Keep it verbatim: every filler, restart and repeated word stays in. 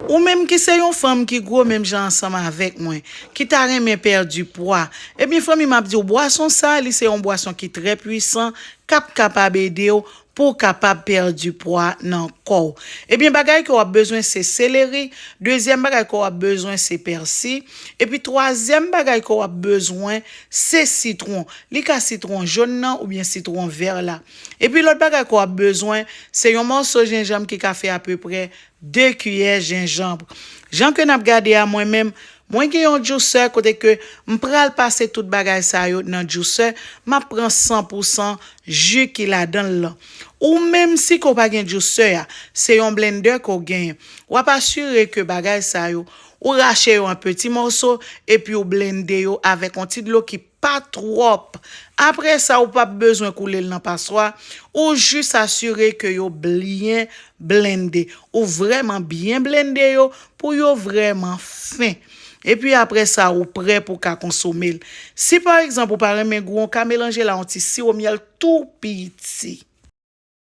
Ou menm ki se yon fanm ki gwo menm jan ansanm avèk mwen, ki ta renmen pèdi pwa, ebyen fanmi m ap di w bwason sa, li se yon bwason ki trè pwisan, k ap kapab ede w pou w kapab pèdi pwa nan kò w. Ebyen bagay ke w ap bezwen se seleri, dezyèm bagay ke w ap bezwen se pèsi, epi twazyèm bagay ke w ap bezwen se sitwon. Li ka sitwon jòn nan oubyen sitwon vè la. Epi lòt bagay ke w ap bezwen se yon mòso jenjanm ki ka fè apeprè de kiyè jenjanm. Jan ke n ap gade a mwen menm, mwen gen yon juicer kote ke m pral pase tout bagay sa yo nan juicer, m ap pran san pou san ji ki ladan l lan. Ou menm si ke w pa gen juicer a, se yon blender ke w genyen. W ap asire ke bagay sa yo, ou rache yo an peti mòso, epi w blende yo avèk yon ti dlo ki pa twòp. Apre sa, ou p ap bezwen koule l nan paswa, ou jis asire ke yo byen blende. Ou vrèman byen blende yo pou yo vrèman fen. Epi apre sa, ou prè pou w ka konsome l. Si pa egzanp ou pa renmen gou, ou ka melanje l a yon ti siwo myèl tou piti.